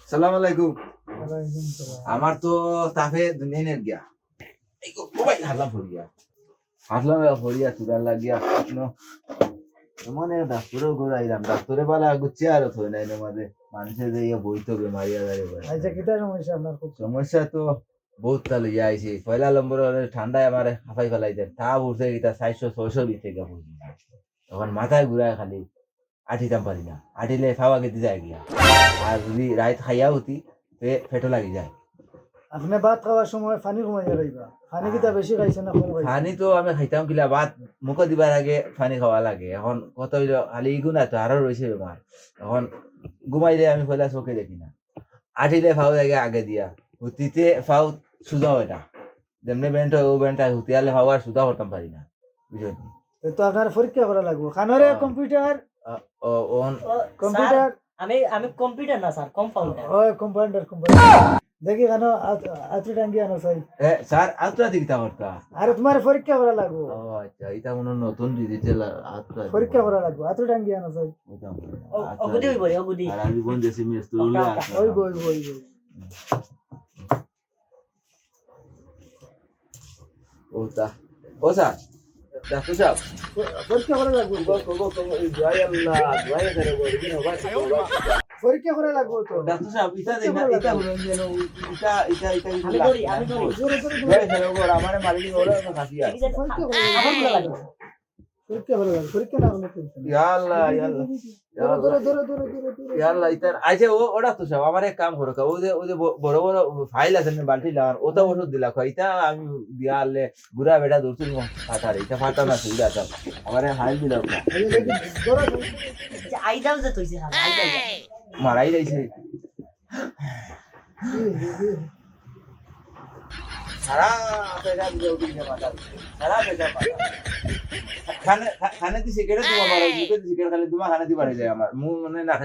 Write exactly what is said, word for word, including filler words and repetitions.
সালাম আলাইকুম। ওয়ালাইকুম সালাম। আমার তো তাপে দুনিয়া নেট গিয়া। এই গো, ও ভাই, হারলাম ফড়িয়া। হারলাম এ ফড়িয়া, তুরার লাগিয়া। ন-, এমন এক ডাক্তরও ঘুরাইলাম, ডাক্তরে বালা গুছিয়া আরো থই নাই, এর মাঝে মানুষে যে ইয়ে বইতো বেমারি আজারে বেড়ায়। আচ্ছা, কিতা সমস্যা আপনার খুব? সমস্যা তো বহুত তা লইয়া আইছি। পয়লা নম্বর হলে ঠান্ডায় আমারে হাফাই ফেলাই দেন। তা উঠছে কিতা চারশো ছয়শো ভিতরে গিয়া পৌঁছে। তখন মাথায় ঘুরায় খালি, আটিতাম পারি না। আটিলে ফাও আগে দি যায় গিয়া। আর যদি রাইত খাইয়া উঠি, পে-, পেটো লাগি যায়। আপনে ভাত খাওয়ার সময় পানি কমাইয়া খাইবা। পানি কিতা বেশি খাইছে না কম খাইছে? পানি তো আমি খাইতাম কিলা, ভাত মুখো দিবার আগে পানি খাওয়া লাগে। এখন কত হইলো, খালি ইগু না তো, আরো রইছে বেমার। এখন ঘুমাইলে আমি পয়লা চোখে দেখি না। আটিলে ফাও লাগে আগে দিয়া, হুতিতে ফাও সুজা অয় না। যেমনে বেন্ট অয়, ও বেন্ট অয়, হুতিয়ালে ফাও আর সুজা করতাম পারি না। বুঝছো নি? তো, তো আপনার পরীক্ষা করা লাগবো। কানরে হ্যাঁ। কম্পিউটার? আ, ও, ওন ও, কম্পিউটার? স্যার, আমি, আমি কম্পিউটার না স্যার, কম্পাউন্ডার। ও, কম্পাউন্ডার, কম্পাউন্ডার। দেখি কানো আত-, আত্রু টাঙ্গি আনো চাই। এ, স্যার, আত্রু আদি কিতা করতা? আরে তোমার পরীক্ষা করা লাগবো। ও, আচ্ছা, ইটা মনে হয় নতুন ডিজিটাল আত্রু আদি। পরীক্ষা করা লাগবো, আত্রু টাঙ্গি আনো চাই। ওটা মনে হয়। ও, আচ্ছা, ওগুদি হইব, ওগুদি। আর আমি বোন দেশি মেয়ে, তুই ওটা, উল্লা ওটা। আছো। ওই গো, ওই গো, ওই গো। ও তা, ও স্যার, ডাক্তার সাহেব। পরীক্ষা করা লাগবো। কবো, কবো, কবো, এই দোয়াই আল্লাহ, দোয়াই করে বল, এখানে হবা, হবা। পরীক্ষা করা লাগবো তো। ডাক্তার সাহেব, ইটা দেন না, ইটা হলো যেন, ইটা, ইটা, ইটা কিন্তু আমি ধরি, আমি ধরি। জোরে, জোরে, জোরে। দোয়াই করে বল, আমারে মারি দিন, ওরা তো খাসি আর। পরীক্ষা করা লাগবো। পরীক্ষা করা লাগবো, পরীক্ষা না করলে চলছে না। ইয়া আল্লাহ, ইয়া আল্লাহ। ধরো, ধরো, ধরো, ধরো, ধরো, ধরো। ইয়া আল্লাহ, ইতার, আচ্ছা, ও, ওটা তো সব, আমার এক কাম করো, ও যে, ও যে ব-, বড় বড় ফাইল আছে না, বালতি লাগান, ওটা ওষুধ দিলা, কয়, ইটা আমি দিয়া আনলে, বুড়া বেটা দূর থেকে ফাটারে, ইটা ফাটা না, সুবিধা আছে। আমার এই ফাইল দিলা, ওটা। এই যে দেখি, ধরো, ধরো। আচ্ছা, আইদাও যে তৈছে, হ্যাঁ, আইদাও যে। মারাই যাইছে। সারা পেটা দিয়ে উঠি গেছে মাথা। সারা পেটা মাথা। খানে, খা-, খানে দি সিগারেট তোমার মারা, মুখে দি সিগারেট খালি তোমার খানে দি বাড়ি যায় আমার। মুখ মানে না খাইতে